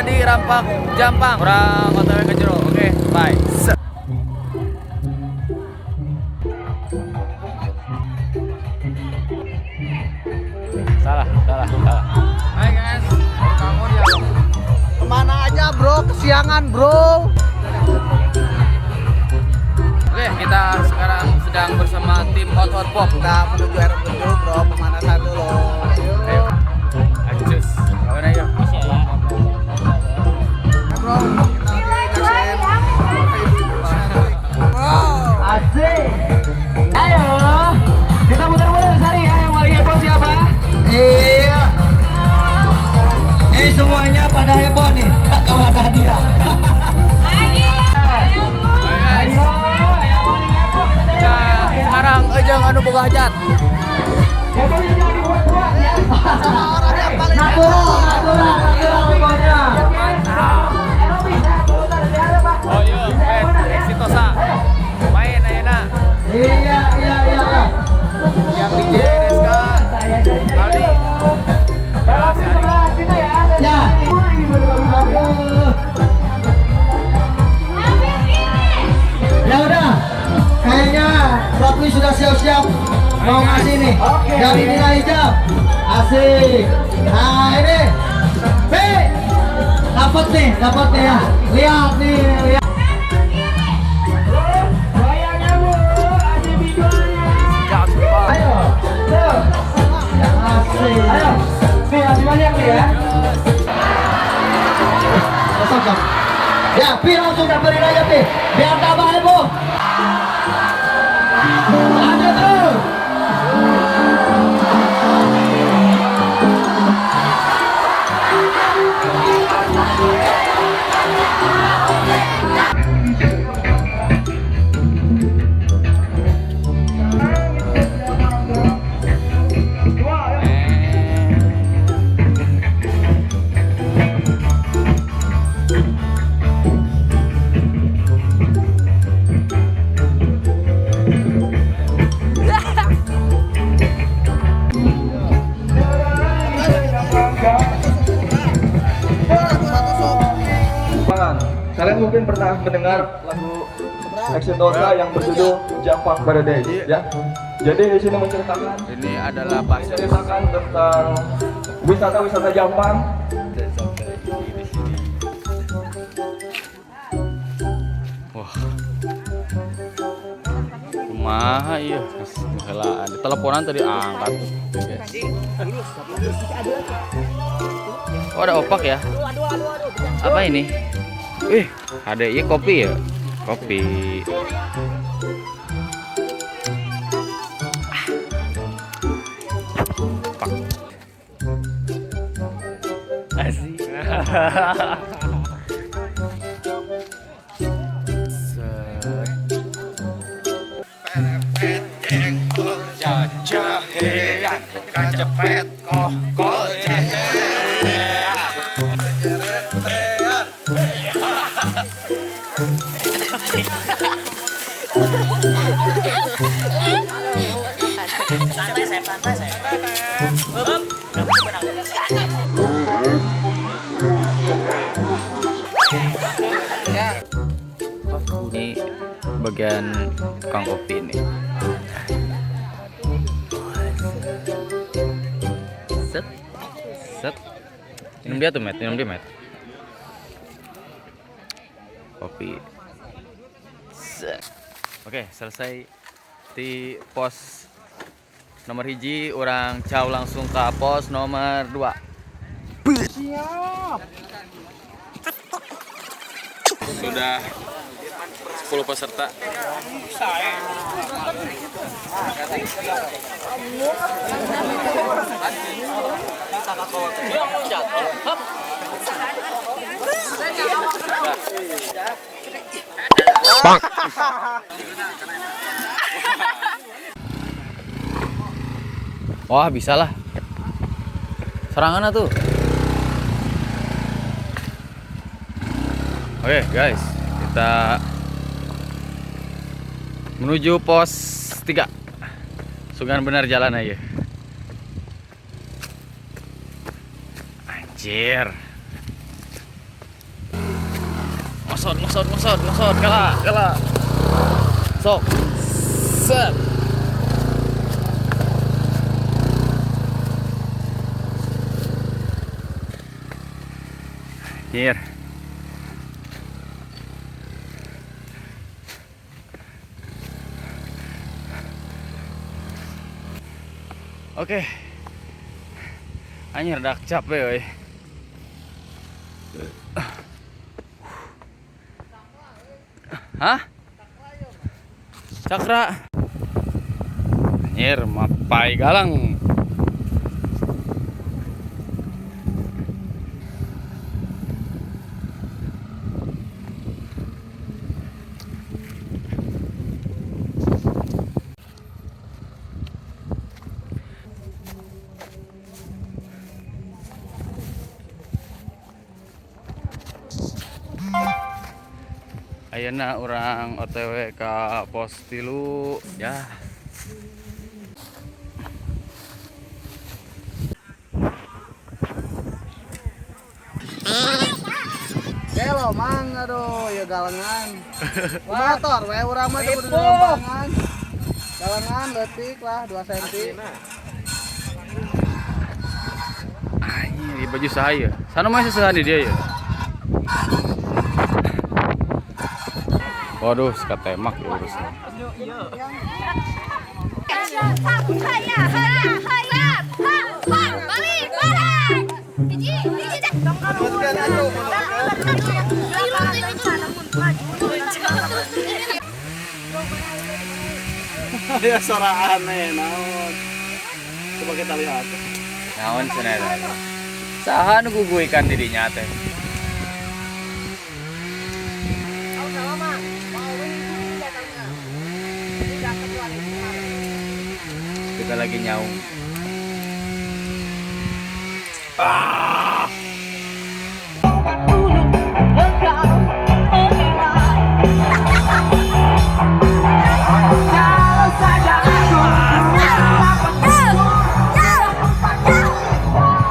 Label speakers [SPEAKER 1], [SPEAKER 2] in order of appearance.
[SPEAKER 1] di Rampak Jampang. Urang OTW ke jero. Oke, bye. Set. Salah, salah, salah. Hai guys, bangun ya.
[SPEAKER 2] Kemana aja bro, kesiangan bro.
[SPEAKER 1] Oke, kita sekarang sedang bersama tim Hot Hot Pop.
[SPEAKER 2] Kita menuju air dulu bro, pemanasan dulu.
[SPEAKER 1] Ayo. Acus. Kawan ayo.
[SPEAKER 2] Bro, kita lagi nyaksiin ibu-ibu cantik. Wow.
[SPEAKER 3] Asik. Ayo, kita muter-muter cari ya yang paling heboh siapa? Iya. Ini semuanya pada heboh nih. Kalau ada hadiah.
[SPEAKER 1] Ayo guys. Kita sekarang ejeng anu boga hajat.
[SPEAKER 3] Hebohnya jangan dibuat-buat ya.
[SPEAKER 2] Sama orang yang paling
[SPEAKER 3] Natural,
[SPEAKER 2] heboh.
[SPEAKER 3] natural, natural hebohnya.
[SPEAKER 1] Oh iya, Exitosa. Main ayeuna.
[SPEAKER 3] Iya.
[SPEAKER 1] Yang DJ RSK. Aldi. Ya, si Adi.
[SPEAKER 3] Ya. Aduh. Ya udah, kayaknya Rocky sudah siap-siap mau ngasih nih dari Nila Hijab. Asik. Nah ini, B, dapat nih ya. Lihat nih, lihat. Ayo, tuh. Asik. Ayo, nih masih banyak nih ya. Sok, sok. Ya, Pi langsung dapetin aja Pi, biar tambah heboh. Lanjut terus.
[SPEAKER 4] Kalian mungkin pernah mendengar lagu Exitosa yang berjudul Jampang Paradise ya. Jadi di sini menceritakan
[SPEAKER 1] Ini adalah bahasa
[SPEAKER 4] menceritakan tentang wisata-wisata Jampang.
[SPEAKER 1] Dan sampai di sini. Wah. Kumaha ieu? Heula, teleponan tadi angkat. Guys. Oh, ada opak ya? Apa ini? Wih, ada iya kopi ya? Kopi. Ah. Pak. Asik. Set.
[SPEAKER 4] Jajahean kacepet kok
[SPEAKER 5] Santai saya, santai saya.
[SPEAKER 1] Ini bagian tukang kopi ini. Set, set. Minum dia tuh, Met. Minum dia, Met. Kopi. Set. Oke, selesai di pos nomor 1, urang caw langsung ke pos nomor 2. Siap. Sudah 10 peserta. Bang. Wah, bisa lah. Serangan tuh. Oke, guys, kita menuju pos 3. Sugan benar jalan aja. Anjir. Ngosot, ngosot, ngosot, ngosot, kala, kala. Sok. Set. Here. Oke. Anjir dak capek euy. Hah? Cakra. Anjir, mapai galang. Ayeuna urang OTW ka pos 3 ya.
[SPEAKER 2] Gelo mang aduh ya galengan. Motor we urang mah teu kudu lempangan. Galengan leutik lah 2 cm.
[SPEAKER 1] Anjir, di baju saya. Sana masih sehari dia ya. Waduh, sekatemak ya urusnya.
[SPEAKER 2] Ya suara aneh naon. Coba kita lihat.
[SPEAKER 1] Naon cenah eta? Saha nu guguikan dirinya teh? Kita lagi nyaung. Ah!